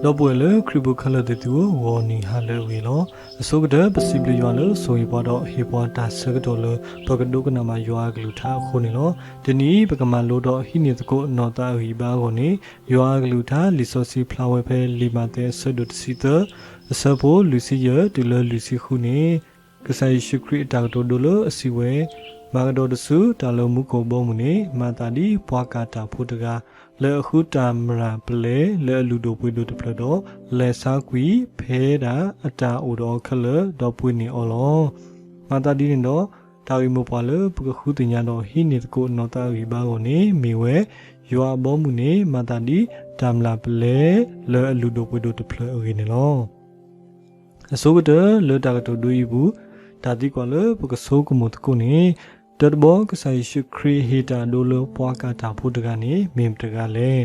ဒီပုၢ်ဝဲၢ်လၢခရံာ်ပူၤခဲလၢာ်သ့ၣ်သုဧၢ, ဂီၤနံၤဟါလၢအဂ့ၤလီၤ. အဆိကတၢၢ် ပစံးဘျုးယွၤလၢဆိၣ်ဂ့ၤပှၤဒီးဟ့ၣ်ပှၤတၢ်ဆၢကတီၢ်လၢ ပကဒိကနၣ်ဘၣ်ယွၤအကလုၢ်ကထါအဃိန့ၣ်လီၤ. တနံၤအံၤ ပကမၤလိဒီးဟံးန့ၢ်သကိးနီၢ်သးအဂံၢ်အဘါအဂီၢ်န့ၣ်, ယွၤအကလုၢ်ကထါလံာ်စီဆှံဖျါဝဲဖဲလံာ်မးသဲအဆၢဒိၣ်တဆံသၢ, အဆၢဖိလွံၢ်ဆံယဲၢ်တုၤလၢလွံၢ်ဆံဃုန့ၣ်, ကစၢ်ယ့ၣ်ၡူးခရံာ်အတၢ်ကတိၤဒိလၢအစံးဝဲ, မၤကဒီးတစူၢ်, တၢ်လၢမူခိၣ်ဘီမုၢ်န့ၣ် မၤသးဒ်ပှၤကၢ်တၢ်ဖိတဂၤ လၢအဃုတၢ်မျၢ်ပလဲလၢအလုၢ်ဒိၣ်ပှ့ၤဒိၣ်တဖျၢၣ်ဒီး လဲၤဆါကွံာ်ဖဲဒၣ်အတၢ်အိၣ်ဒီးအီၤခဲလၢာ်, ဒီးပှ့ၤန့ၢ်အီၤလီၤ. မၤသးဒ်န့ၣ်ဒီး, တၢ်ဂ့ၢ်မိၢ်ပှၢ်လၢပကဃုသ့ၣ်ညါဒီးဟံးန့ၢ်သကိးနီၢ်သးအဂံၢ်အဘါအဂီၢ်န့ၣ်မ့ၢ်ဝဲ, ယွၤအဘီမုၢ်န့ၣ် မၤသးဒ်တၢ်မျၢ်ပလဲလၢအလုၢ်ဒိၣ်ပှ့ၤဒိၣ်တဖျၢၣ်အဂ့ၢ်န့ၣ်လီၤ. အဆိကတၢၢ်လၢတၢ်ကတိၤဒိအံၤအပူၤ, တၢ်သံကွၢ်လၢပကဆိကမိၣ်သကိးန့ၣ်, တၢတဘီ ကစၢ်ယ့ၣ်ၡူးခရံာ်ဟ့ၣ်တၢ်အဒိလၢပှၤကၢ်တၢ်ဖိတဂၤန့ၣ် မ့ၢ်မတဂၤလဲၣ်.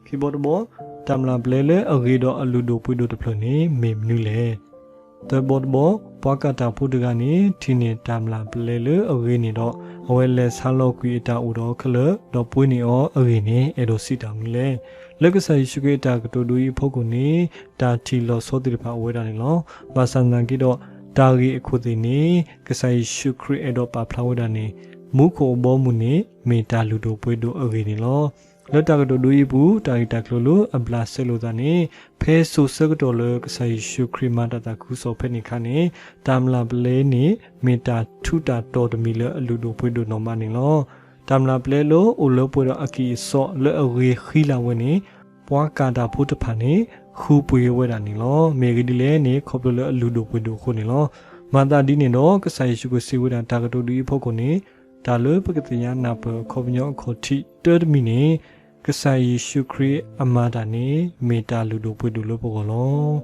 ခံဘီတဘီ, တၢ်မျၢ်ပလဲလၢအဂ့ၤဒီးအလုၢ်ဒိၣ်ပှ့ၤဒိၣ်တဖျၢၣ်န့ၣ် မ့ၢ်မနုၤလဲၣ်. သၢဘီတဘီ, ပှၤကၢ်တၢ်ဖိတဂၤန့ၣ် ထံၣ်န့ၢ်တၢ်မျၢ်ပလဲလၢအဂ့ၤန့ၣ်ဒီး အဝဲလဲၤဆါလီၤကွံာ်အတၢ်အိၣ်ဒီးအီၤခဲလၢာ်, ဒီးပှ့ၤန့ၢ်အီၤအဂ့ၢ်န့ၣ် အဲၣ်ဒိးစံးတၢ်မနုၤလဲၣ်. လၢကစၢ်ယ့ၣ်ၡူးခရံာ်အတၢ်ကတိၤဒိအံၤအဖီခိၣ်န့ၣ်, တၢ်ထံၣ်လီၤဆီသ့ၣ်တဖၣ်အိၣ်ဝဲဒၣ်န့ၣ်လီၤ. ဘၣ်ဆၣ်သနာ်က့ဒီး, တၢ်ဂ့ၢ်အခိၣ်သ့ၣ်န့ၣ် ကစၢ်ယ့ၣ်ၡူးခရံာ်အဲၣ်ဒိးပာ်ဖျါဝဲဒၣ်န့ၣ်, မူခိၣ်အဘီအမုၢ်န့ၣ် မ့ၢ်တၢ်လုၢ်ဒိၣ်ပှ့ၤဒိၣ်အဂ့ၢ်န့ၣ်လီၤ. လၢတၢ်ကတိၤဒိအံၤအပူၤ တၢ်ဂ့ၢ်တၢ်ကျိၤလၢအဘျးစဲလိာ်သးန့ၣ်, ဖဲစိၤဆၢကတီၢ်လၢကစၢ်ယ့ၣ်ၡူးခရံာ်မၤတၢ်သးခုကစီၣ်ဖဲန့ၣ်အခါန့ၣ်, တၢ်မျၢ်ပလဲန့ၣ် မ့ၢ်တၢ်ထူးတၢ်တီၤတမံၤလၢအလုၢ်ဒိၣ်ပှ့ၤဒိၣ်နီၢ်မးန့ၣ်လီၤ. တၢ်မျၢ်ပလဲလၢအိၣ်လၢပှဲၤဒီးအကံၢ်အစီလၢအဂ့ၤဃံလၤဝဲန့ၣ်, ပှၤကၢ်တၢ်ဖိတဖၣ်န့ၣ် ဃုပှ့ၤဝဲဒၣ်န့ၣ်လီၤ. မ့ၢ်အဂ့ၢ်ဒ်လဲၣ်န့ၣ် ခီဖျိလၢအလုၢ်ဒိၣ်ပှ့ၤဒိၣ်အဃိန့ၣ်လီၤ. မၤသးဒ်န့ၣ်ဒီး ကစၢ်ယ့ၣ်ၡူးကစံးဝဲဒၣ်တၢ်ကတိၤဒ်အံၤအဖီခိၣ်န့ၣ်, တၢ်လၢပကသ့ၣ်ညါနၢ်ပၢၢ်အခီပညီအခီၣ်ထံးတၢတမံၤန့ၣ်, ကစၢ်ယ့ၣ်ၡူးခရံာ်အမၤတၢ်န့ၣ် မ့ၢ်တၢ်လုၢ်ဒိၣ်ပှ့ၤဒိၣ်လၢပဂီၢ်လီၤ.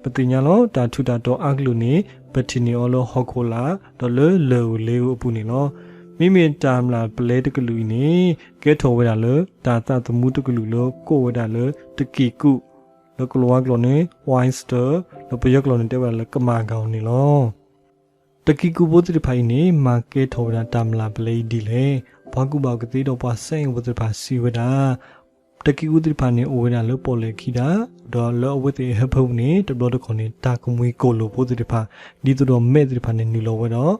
ပသ့ၣ်ညါလီၤ တၢ်ထူးတၢ်တီၤအါကလုာ်န့ၣ် ပထံၣ်န့ၢ်အီၤလၢဟီၣ်ခိၣ်လာ် ဒီးလၢလၢၢ်ဧိၤလ့ဧိၤအပူၤန့ၣ်လီၤ. မ့မ့ၢ်တၢ်မျၢ်ပလဲတကလုာ်အံၤန့ၣ် ကဲထီၣ်ဝဲဒၣ်လၢတၢ်သးသမူတကလုာ်လၢကိးဝဲဒၣ်လၢတကံၢ်ကူး, လၢကလံးဝါကျိာ်န့ၣ် oyster, ဒီးပယီၤကျိာ်န့ၣ် တဲဝဲဒၣ်လၢကမၣ်ကၤအီၤန့ၣ်လီၤ. တကံၢ်ကူးဖိသ့ၣ်တဖၣ်အံၤန့ၣ် မၤကဲထီၣ်ဝဲဒၣ်တၢ်မျၢ်ပလဲအံၤဒ်လဲၣ်. ပှၤကူၣ်ဘၣ်ကူၣ်သ့ဒီးပှၤစဲအ့ၣ်ဖိသ့ၣ်တဖၣ်စံးဝဲဒၣ် တကံၢ်ကူးသ့ၣ်တဖၣ်န့ၣ် အိၣ်ဝဲဒၣ်လၢပီၣ်လဲၣ်ခံတၢ်, ဒီးလၢအဝဲသ့ၣ်အဟၢဖၢပူၤန့ၣ် တဘျီတခီၣ်န့ၣ် တၢ်ကမှံၤကိၣ်လိာ်ဖိသ့ၣ်တဖၣ်, ဒ်သိးဒီးမဲးသ့ၣ်တဖၣ်န့ၣ်နုာ်လီၤဝဲဒီး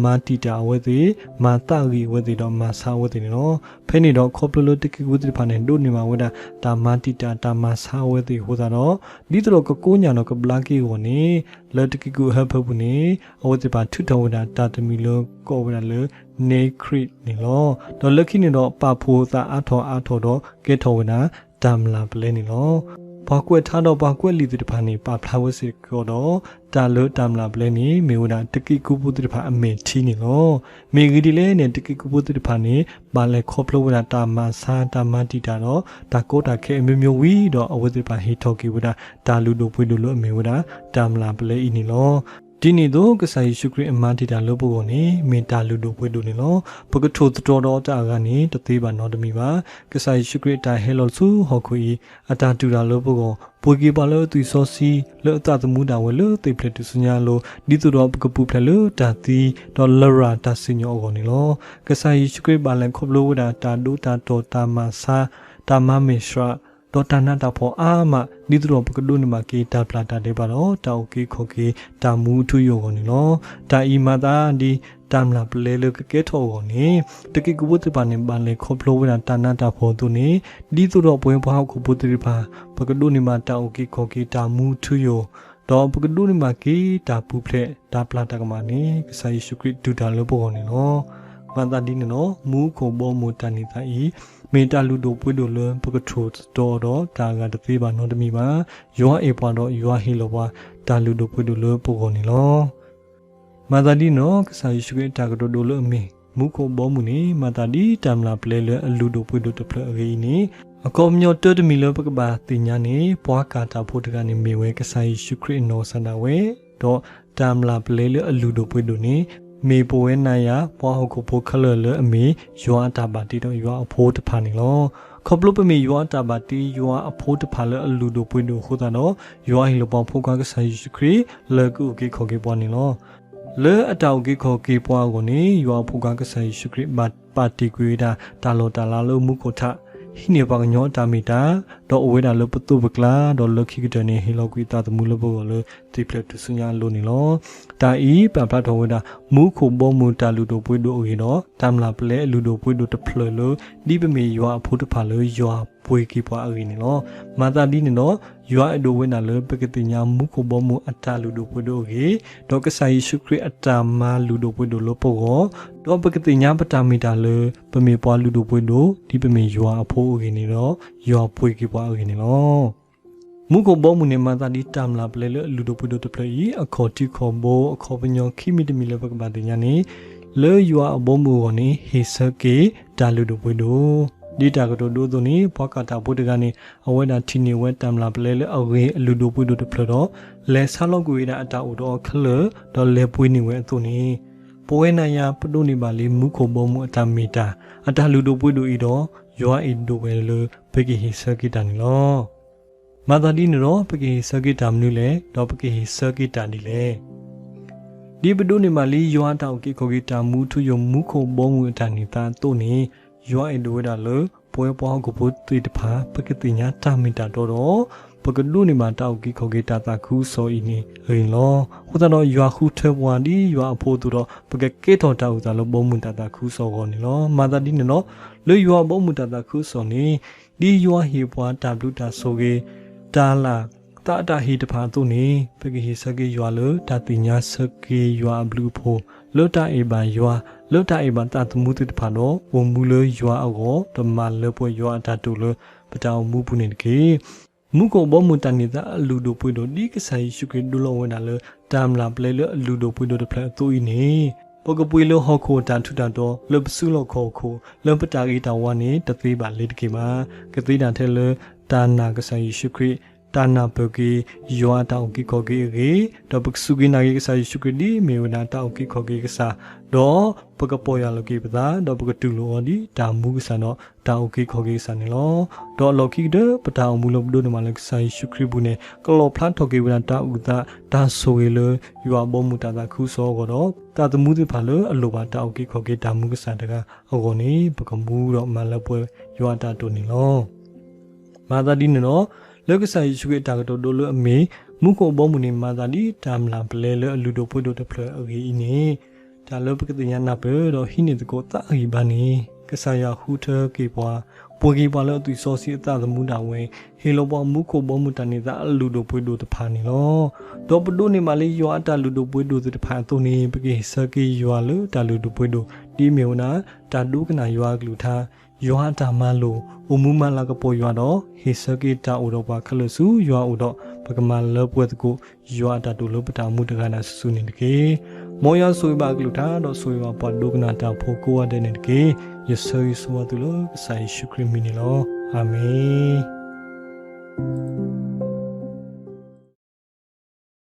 မၤတံာ်တာ်အဝဲသ့ၣ်, မၤသးဂံၢ်အဝဲသ့ၣ်ဒီးမၤဆါအဝဲသ့ၣ်န့ၣ်လီၤ. ဖဲန့ၣ်ဒီးခီဖျိလၢတကံၢ်ကူးသ့ၣ်တဖၣ်န့ၣ် ဒိးန့ၢ်ဘၣ်ဝဲဒၣ် တၢ်မၤတံာ်တာ်တၢ်မၤဆါအဝဲသ့ၣ်အဃိသတးဒီး, ဒ်သိးဒီးကကိညၢ်ဒီးကဘျါက့ၤအဂီၢ်န့ၣ်, လၢတကံၢ်ကူးအဟၢဖၢပူၤန့ၣ် အဝဲသ့ၣ်တဖၣ်ထုးထီၣ်ဝဲဒၣ်တၢ်တမံၤလၢကိးဝဲဒၣ်လၢ နၣ်ခရံာ်န့ၣ်လီၤ. ဒီးလၢခံန့ၣ်ဒီး ပာ်ဖှိၣ်သးအါထီၣ်အါထီၣ်ဒီးကဲထီၣ်ဝဲဒၣ်တၢ်မျၢ်ပလဲန့ၣ်လီၤ. ပှၤကွဲးထါဒီးပှၤကွဲးလံာ်သ့ၣ်တဖၣ်န့ၣ် ပာ်ဖျါဝဲစ့ၢ်ကီးဒီး တၢ်လၢတၢ်မျၢ်ပလဲန့ၣ် မ့ၢ်ဝဲဒၣ်တကံၢ်ကူးဖိသ့ၣ်တဖၣ်အမဲာ်ထံန့ၣ်လီၤ. မ့ၢ်ဂ့ၢ်ဒ်လဲၣ်န့ၣ် တကံၢ်ကူးဖိသ့ၣ်တဖၣ်န့ၣ် ဘၣ်လဲၤခီဖျိဝဲဒၣ်တၢ်မၤဆါတၢ်မၤတံာ်တာ်ဒီး တၢ်ကီတၢ်ခဲအမျိုးမျိုးဝံၤဒီး အဝဲသ့ၣ်တဖၣ်ဟ့ၣ်ထီၣ်က့ၤဝဲဒၣ် တၢ်လုၢ်ဒိၣ်ပှ့ၤဒိၣ်လၢအမ့ၢ်ဝဲဒၣ် တၢ်မျၢ်ပလဲအံၤန့ၣ်လီၤ. ဒ်န့ၣ်အသိး ကစၢ်ယ့ၣ်ၡူးခရံာ်အမၤတံာ်တာ်လၢပဂီၢ်န့ၣ် မ့ၢ်တၢ်လုၢ်ဒိၣ်ပှ့ၤဒိၣ်န့ၣ်လီၤ. ပကထိၣ်သတြီၤဒီးတၢ်အဂၤန့ၣ် တသ့ဘၣ်နီတမံၤဘၣ်. ကစၢ်ယ့ၣ်ၡူးခရံာ်အတၢ်ဟဲလီၤဆူဟီၣ်ခိၣ်အံၤ, အတၢ်တူၢ်တၢ်လၢပဂီၢ်, ပှ့ၤက့ၤပှၤလၢအသွံၣ်စီဆှံ, လၢအသးသမူဒၣ်ဝဲလၢသ့ၣ်ဖျဲးတုၤဆူညါအလိၤ, ဒ်သိးဒီးပကပူၤဖျဲးလၢတၢ်သံ, ဒီးလရာ်တၢ်စံၣ်ညီၣ်အဂီၢ်န့ၣ်လီၤ. ကစၢ်ယ့ၣ်ၡူးခရံာ်ဘၣ်လဲၤခီဖျိဝဲဒၣ် တၢ်ဒိတၢ်တီၤတၢ်မၤဆါ, တၢ်မၤမဲာ်ဆှး, ဒီးတၢ်နးတၢ်ဖှီၣ်အါမး ဒ်သိးဒီးပကဒိးန့ၢ်ဘၣ်က့ၤတၢ်ပျၢ်တၢ်ဒဲးဘးဒီး တၢ်အုၣ်က့ၤခီၣ်က့ၤတၢ်မူအထူအယိာ်အဂီၢ်န့ၣ်လီၤ. တၢ်အံၤမၤသးဒ်တၢ်မျၢ်ပလဲလၢကကဲထီၣ်အဂီၢ်န့ၣ်, တကံၢ်ကူးဖိသ့ၣ်တဖၣ်န့ၣ် ဘၣ်လဲၤခီဖျိဝဲဒၣ်တၢ်နးတၢ်ဖှီၣ်အသိးန့ၣ်, ဒ်သိးဒီးပဝဲပှၤဟီၣ်ခိၣ်ဖိသ့ၣ်တဖၣ် ပကဒိးန့ၢ်ဘၣ်တၢ်အုၣ်က့ၤခီၣ်က့ၤတၢ်မူအထူအယိာ်, ဒီးပကဒိးန့ၢ်ဘၣ်က့ၤတၢ်ပူၤဖျဲးတၢ်ပျၢ်တၢ်ကမၣ်န့ၣ် ကစၢ်ယ့ၣ်ၡူးခရံာ်တူၢ်တၢ်လၢပဂီၢ်န့ၣ်လီၤ. မၤသးဒ်န့ၣ်ဒီး မူခိၣ်ဘီမုၢ်တၢ်န့ၢ်သါအံၤ မ့ၢ်တၢ်လုၢ်ဒိၣ်ပှ့ၤဒိၣ်လၢပကထိၣ်သတြီၤဒီးတၢ်အဂၤတသ့ဘၣ်နီတမံၤဘၣ်. ယွၤအဲၣ်ပှၤဒီးယွၤဟ့ၣ်လီၤပှၤ တၢ်လုၢ်ဒိၣ်ပှ့ၤဒိၣ်လၢပဂီၢ်န့ၣ်လီၤ. မၤသးဒ်န့ၣ်ဒီး ကစၢ်ယ့ၣ်ၡူးခရံာ်အတၢ်ကတိၤဒိလၢအမ့ၢ် မူခိၣ်ဘီမုၢ်န့ၣ် မၤသးဒ်တၢ်မျၢ်ပလဲလၢအလုၢ်ဒိၣ်ပှ့ၤဒိၣ်တဖျၢၣ်အဂ့ၢ်အံၤန့ၣ်, အခီပညီတၢတမံၤလၢပကဘၣ်သ့ၣ်ညါန့ၣ် ပှၤကၢ်တၢ်ဖိတဂၤန့ၣ်မ့ၢ်ဝဲကစၢ်ယ့ၣ်ၡူးခရံာ်အနီၢ်ကစၢ်ဒၣ်ဝဲ, ဒီးတၢ်မျၢ်ပလဲလၢအလုၢ်ဒိၣ်ပှ့ၤဒိၣ်န့ၣ် မ့ၢ်ပဝဲနၤယၤ ပှၤဟီၣ်ခိၣ်ဖိခဲလၢာ်လၢအမ့ၢ်ယွၤအတၢ်ဘၣ်တ့ဒီးယွၤအဖိတဖၣ်န့ၣ်လီၤ. ခီဖျိပမ့ၢ်ယွၤအတၢ်ဘၣ်တ့ယွၤအဖိတဖၣ်လၢအလုၢ်ဒိၣ်ပှ့ၤဒိၣ်အဃိသတးဒီး ယွၤဟ့ၣ်လီၤပှၤဖိခွါကစၢ်ယ့ၣ်ၡူးခရံာ် လၢကအုၣ်က့ၤခီၣ်က့ၤပှၤန့ၣ်လီၤ. လၢအတၢ်အုၣ်က့ၤခီၣ်က့ၤပှၤအဂီၢ်န့ၣ် ယွၤအဖိခွါကစၢ်ယ့ၣ်ၡူးခရံာ်ဘၣ်ပာ်တ့ၢ်ကွံာ်ဝဲဒၣ်တၢ်လီၢ်တၢ်လၤလၢမူခိၣ်ထး, ဟံးန့ၢ်ပှၤကညီအတၢ်မ့ၢ်တၢ်, ဒီးအိၣ်ဝဲဒၣ်လၢပသိးပကျါ, ဒီးလၢခံကတၢၢ်န့ၣ် ဟ့ၣ်လီၤကွံာ်အသးသမူလၢပဂီၢ်လၢ သ့ၣ်ဖျၢၣ်ထူၣ်စုညါအလိၤန့ၣ်လီၤ. တၢ်အံၤ ပာ်ဖျါထီၣ်ဝဲဒၣ် မူခိၣ်ဘီမုၢ်တၢ်လုၢ်ဒိၣ်ပှ့ၤဒိၣ်အဂ့ၢ်ဒီး တၢ်မျၢ်ပလဲအလုၢ်ဒိၣ်ပှ့ၤဒိၣ်တဖျၢၣ်လၢ ဒ်ပမ့ၢ်ယွၤအဖိတဖၣ်လၢယွၤပှ့ၤက့ၤပှၤအဂ့ၢ်န့ၣ်လီၤ. မၤသးဒ်န့ၣ်ဒီး ယွၤအဲၣ်ဒိးဝဲဒၣ်လၢ ပကသ့ၣ်ညါမူခိၣ်ဘီမုၢ်အတၢ်လုၢ်ဒိၣ်ပှ့ၤဒိၣ်အဂ့ၢ်, ဒီးကစၢ်ယ့ၣ်ၡူးခရံာ်အတၢ်မၤလုၢ်ဒိၣ်ပှ့ၤဒိၣ်လၢပဂီၢ်, ဒီးပကသ့ၣ်ညါပတၢ်မ့ၢ်တၢ်လၢ ပမ့ၢ်ပှၤလုၢ်ဒိၣ်ပှ့ၤဒိၣ် ဒ်ပမ့ၢ်ယွၤအဖိအဂ့ၢ်န့ၣ်ဒီး ယွၤပှ့ၤက့ၤပှၤအဂ့ၢ်န့ၣ်လီၤ. မူခိၣ်ဘီမုၢ်န့ၣ် မၤသးဒ်တၢ်မျၢ်ပလဲလၢအလုၢ်ဒိၣ်ပှ့ၤဒိၣ်တဖျၢၣ်အံၤ အခီၣ်ထံးခီၣ်ဘိ အခီပညီခံမံၤတမံၤလၢပကဘၣ်သ့ၣ်ညါန့ၣ်, လၢယွၤအဘီမုၢ်အဂီၢ်န့ၣ် ဟ့ၣ်ဆၢက့ၤတၢ်လုၢ်ဒိၣ်ပှ့ၤဒိၣ်, ဒ်တၢ်ကတိၤဒိအသိးန့ၣ် ပှၤကၣ်တၢ်ဖိတဂၤန့ၣ် အဝဲဒၣ်ထံၣ်န့ၢ်ဝဲတၢ်မျၢ်ပလဲလၢအဂ့ၢ်အလုၢ်ဒိၣ်ပှ့ၤဒိၣ်တဖျၢၣ်ဒီး လဲၤဆါလီၤကွံာ်ဝဲဒၣ်အတၢ်အိၣ်ဒီးအချၢၣ် ဒီးလဲၤပှ့ၤန့ၢ်ဝဲအသိးန့ၣ်, ပဝဲနၤယၤပဒိးန့ၢ်ဘၣ်လံ မူခိၣ်ဘီမုၢ်အတၢ်မ့ၢ်တၢ် အတၢ်လုၢ်ဒိၣ်ပှ့ၤဒိၣ်အံၤဒီး ယွၤအဲၣ်ဒိးဝဲလၢ ပကဟ့ၣ်ဆၢက့ၤတၢ်န့ၣ်လီၤ. မၤသးဒ်န့ၣ်ဒီး ပကဟ့ၣ်ဆၢက့ၤတၢ်မနုၤလဲၣ်, ဒီးပကဟ့ၣ်ဆၢက့ၤတၢ်ဒ်လဲၣ်. ဒ်ပဒိးန့ၢ်ဘၣ်လံ ယွၤအတၢ်အုၣ်က့ၤခီၣ်က့ၤတၢ်မူထူယိာ် မူခိၣ်ဘီမုၢ်အတၢ်န့ၢ်သါအသိးန့ၣ်, ယွၤအဲၣ်ဒိးဝဲဒၣ်လၢ ပဝဲပှၤဟီၣ်ခိၣ်ဖိသ့ၣ်တဖၣ် ပကသ့ၣ်ညါတၢ်မ့ၢ်တၢ်တီဒီး ပကဒိးန့ၢ်ဘၣ်တၢ်အုၣ်က့ၤခီၣ်က့ၤတၢ်သးခုကစီၣ်အံၤန့ၣ်အဂ့ၢ်န့ၣ်လီၤ. အဃိသတးဒီး ယွၤဃုထၢပှၤဒ်ယွၤအဖိအသိးဒီး ပကကဲထီၣ်တၢ်အုၣ်သးလၢဘီမုၢ်တၢ်သးခုကစီၣ်အဂီၢ်န့ၣ်လီၤ. မၤသးဒ်န့ၣ်ဒီး လၢယွၤအဘီမုၢ်တၢ်သးခုကစီၣ်န့ၣ် ဒ်ယွၤဟ့ၣ်ပှၤတၢ်ဘျုးတၢ်ဆိၣ်ဂ့ၤ, တၢ်လၢ်, သးအတၢ်ဟ့ၣ်တဖၣ်အသိးန့ၣ်, ပကဟ့ၣ်ဆၢက့ၤယွၤလၢတၢ်သ့ၣ်ညါဆၢက့ၤယွၤအဘျုးအဖှိၣ်, လၢတၢ်အဲၣ်ဘၣ်ယွၤ, လၢတၢ်အဲၣ်ဘၣ်သးသမူသ့ၣ်တဖၣ်ဒီး အိၣ်မူလၢယွၤအဂီၢ် ဒီးမၤလၢပှဲၤယွၤအတၢ်တိာ်လၢပတၢ်အိၣ်မူပူၤန့ၣ်တက့ၢ်. မူခိၣ်ဘီမုၢ်တၢ်န့ၢ်သါအလုၢ်ဒိၣ်ပှ့ၤဒိၣ် ဒ်ကစၢ်ယ့ၣ်ၡူးခရံာ်ဒိလီၤဝဲဒၣ်လၢ တၢ်မျၢ်ပလဲလၢအလုၢ်ဒိၣ်ပှ့ၤဒိၣ်တဖျၢၣ်အသိးအံၤန့ၣ်, ပကပှ့ၤလၢဟီၣ်ခိၣ်အတၢ်ထူးတၢ်တီၤ လၢပစုလီၢ်ခီၣ်ခိၣ် လၢပတၢ်ဂ့ၤတၢ်ဝါန့ၣ် တသ့ဘၣ်လ့ၤတက့ၢ်ဘၣ်. ကသ့ဒၣ်ထဲလၢတၢ်နာ်ကစၢ်ယ့ၣ်ၡူးခရံာ်, တၢ်နၢ်ပၢၢ်က့ၤယွၤအတၢ်အုၣ်က့ၤခီၣ်က့ၤအဂ့ၢ်, ဒီးပကစူၢ်က့ၤနာ်က့ၤကစၢ်ယ့ၣ်ၡူးခရံာ်ဒ်အမ့ၢ်ဝဲဒၣ်တၢ်အုၣ်က့ၤခီၣ်က့ၤကစၢ်, ဒီးပကပီၢ်ယၢ်လီၤက့ၤပသး ဒီးပကတူၢ်လိာ်အီၤဒ်တၢ်မူကစၢ်ဒီးတၢ်အုၣ်က့ၤခီၣ်က့ၤကစၢ်န့ၣ်လီၤ. ဒီးအလီၢ်ခံကတၢၢ် ပတၢ်အိၣ်မူလၢပဒိးန့ၢ်ဘၣ်လၢကစၢ်ယ့ၣ်ၡူးခရံာ်အပူၤန့ၣ် ကလီၣ်ဖျါထီၣ်က့ၤဝဲဒၣ်တၢ်အုၣ်သး တၢ်ဆိၣ်ဂ့ၤလၢယွၤအဘီမုၢ်တၢ်သးခုကစီၣ်အဂီၢ်ဒီး သးသမူသ့ၣ်တဖၣ်လၢအလိၣ်ဘၣ်တၢ်အုၣ်က့ၤခီၣ်က့ၤတၢ်မူကစၢ်တဂၤအဂီၢ်န့ၣ် ပကမူဒီးမၤလၢပှဲၤယွၤအတၢ်တိာ်န့ၣ်လီၤ. မၤသးဒ်န့ၣ်ဒီး လၢကစၢ်ယ့ၣ်ၡူးခရံာ်အတၢ်ကတိၤဒိလၢအမ့ၢ် မူခိၣ်အဘီအမုၢ်န့ၣ် မၤသးဒ်တၢ်မျၢ်ပလဲလၢအလုၢ်ဒိၣ်ပှ့ၤဒိၣ်တဖျၢၣ်အဂ့ၢ်အံၤန့ၣ်, တၢ်လၢပကသ့ၣ်ညါနၢ်ပၢၢ်ဒီးဟံးန့ၢ်သကိးသးအဂံၢ်ဘါန့ၣ်, ကစၢ်ယွၤဃုထၢက့ၤပှၤ, ပှ့ၤက့ၤပှၤလၢအသွံၣ်စီဆှံအသးသမူဒၣ်ဝဲ, ဟ့ၣ်လီၤပှၤမူခိၣ်ဘီမုၢ်တၢ်န့ၢ်သါအလုၢ်ဒိၣ်ပှ့ၤဒိၣ်တဖၣ်န့ၣ်လီၤ. ဒီးပဒိးန့ၢ်ဘၣ်လၢယွၤအတၢ်လုၢ်ဒိၣ်ပှ့ၤဒိၣ်သ့ၣ်တဖၣ်အသိးန့ၣ် ပကဟ့ၣ်ဆၢက့ၤယွၤလၢတၢ်လုၢ်ဒိၣ်ပှ့ၤဒိၣ် ဒ်အမ့ၢ်ဝဲဒၣ် တၢ်ဒိကနၣ်ယွၤအကလုၢ်ကထါ, ယွၤအတၢ်မၤလိာ်, အိၣ်မူမၤလၤကပီၤယွၤဒီး ဟ့ၣ်ဆၢက့ၤတၢ်အိၣ်ဒီးပှၤခဲလၢာ်ဆူယွၤအအိၣ်ဒီး ပကမၤလၢပှဲၤသကိး ယွၤအတၢ်တိာ်လၢပတၢ်အိၣ်မူတဂၤဒၣ်စုာ်စုာ်န့ၣ်တက့ၢ်. မ်ယွၤဆိၣ်ဂ့ၤဘၣ်အကလုၢ်ကထါ ဒီးဆိၣ်ဂ့ၤဘၣ်ပှၤဒိကနၣ်တၢ်ဖိကိးဂၤဒဲးန့ၣ်တက့ၢ်. ယဆၢဂ့ၤဆၢဝါသုလၢကစၢ်ယ့ၣ်ၡူးခရံာ်အမံၤန့ၣ်လီၤ. အၤမ့ၣ်.